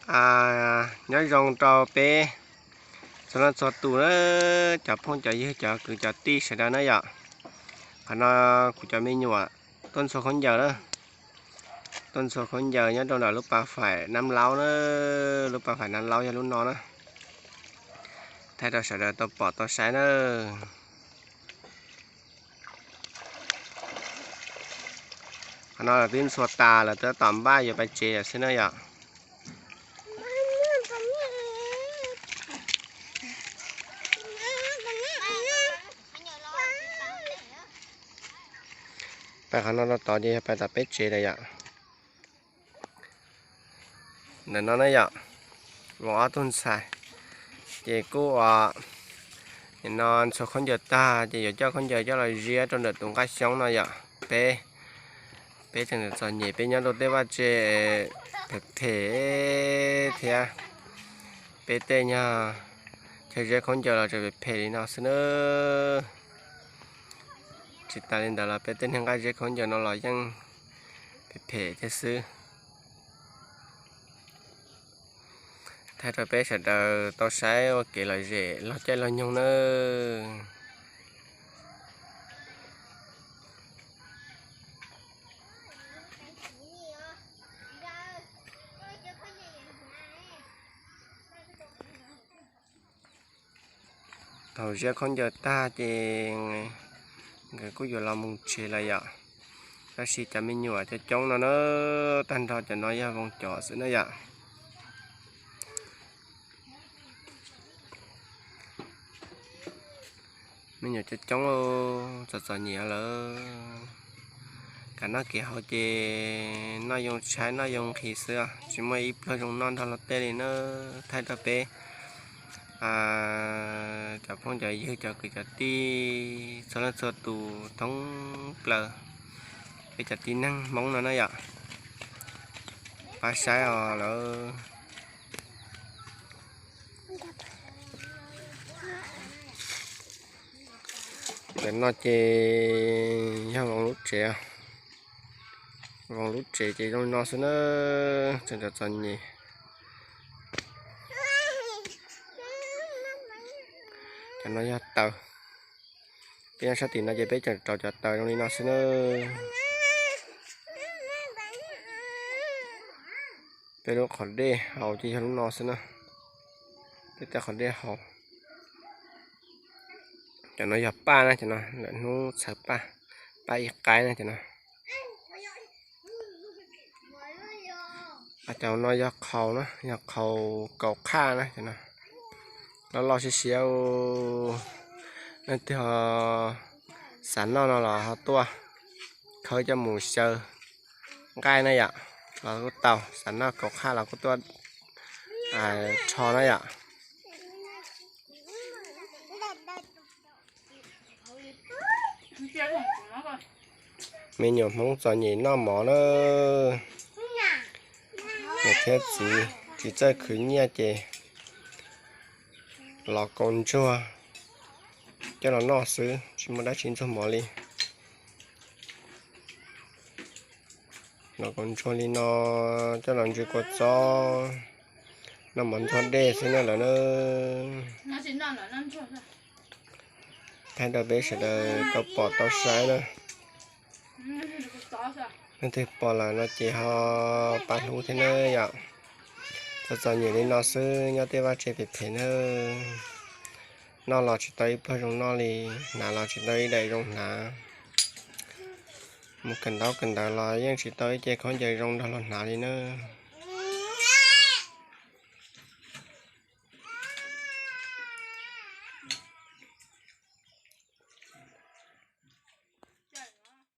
Nyob zoo rau peb txhua leej txhua tus na, cov phooj cov ywg cov kwv cov tij sawv daws na yom. Qhov no kuv cov me nyuam tuaj ntxhua khaub ncaws na, tuaj ntxhua khaub ncaws nyob rau ntawm lub pas faim Nab Laub na, lub pas faim Nab Laub yog lub no na. Thaij rau sawv daws tau pom tau saib na. Qhov no lawv twb ntxhua tas lawm, tab tom npaj yuav pais tsev lawm xwb na yom. Pais qhov no rau tod ces yog pais tom peb tsev lawm yom. Ntawm no na yom, vauv ob tug ntxhais, ces kuj ua, nim no ntxhua khaub ncaws tag ces yuav coj khaub ncaws coj los ziab rau ntawm tus nqaj xyoob no yom. Peb, peb tseem txom nyem, peb nyob rau tej vaj tse phem phem thiab, peb tej nyuag chaw ziab khaub ncaws los tseem phem phem li no xwb na. Tsis tas li ntawd los peb tej niag nqaj ziab khaub ncaws no los yeej phem phem thiab xwb. Thaij rau peb sawv daws tau saib ua kev lom zem laug caij laug nyoog nawb. Thaum ziab khaub ncaws tag ces nkawd kuj yuav los mus tsev lawm yom. Tab sis cov me nyuam coob coob no na, tag nrho cov no yog vauv cov xwb na yom. Me nyuam coob coob, txom txom nyem lawm. Kev noj kev haus ces noj yoo tshaib noj yoo nqhis xwb, tsis muaj ib pluag zoo noj nrog luag tej li na. Thaij rau peb cov phooj cov ywg cov kwv cov tij txhua leej txhua tus thoob plaws, peb cov tib neeg Hmoob no na yom, pab saib os lawm. Ntawm no ces yog Voos lub tsev, Voos lub tsev ces zoo li no xwb na, tseem txom txom nyem. Cov no yog taws, peb nyob sab tim no ces peb tseem rauv cov taws zoo li no xwb na. Peb lub qhov dej haus ces yog lub no xwb na, peb tej qhov dej haus. Cov no yog paj na, cov no lawm hnub txhawv paj, paj ib qaib na cov no. Cov no yog qhaus na, yog qhaus kaus qhaj na cov no. Loj loj siab siab, leej twg ho xav noj no los ho tuaj khawb coj mus xyaw nqaij na yom, los kuj tau, xav noj kaus qhaj los kuj tuaj rho na yom. Me nyuam Hmoob txom nyem noj mov na. Niam thiab txiv tsis txawj khwv nyiaj ces los kaus ntsuag coj los noj xwb, tsis muaj dab tsi ntxuag mov li. Los kaus ntsuag li no coj los ntsis kua txob, noj mov ntxuag dej xwb na lawm na. Thaij rau peb sawv daws tau pom tau saib na. Leej twg pom lawm no ces ho pab hlub thiab na yom. Txom txom nyem li no xwb, nyob tej vaj tse phem phem na. Noj los tsis tau ib pluag zoo noj li, hnav los tsis tau ib daim zoo hnav. Mus kawm ntaub kawm ntawv los yeej tsis tau ib ce khaub ncaws zoo nrog luag hnav li nawb.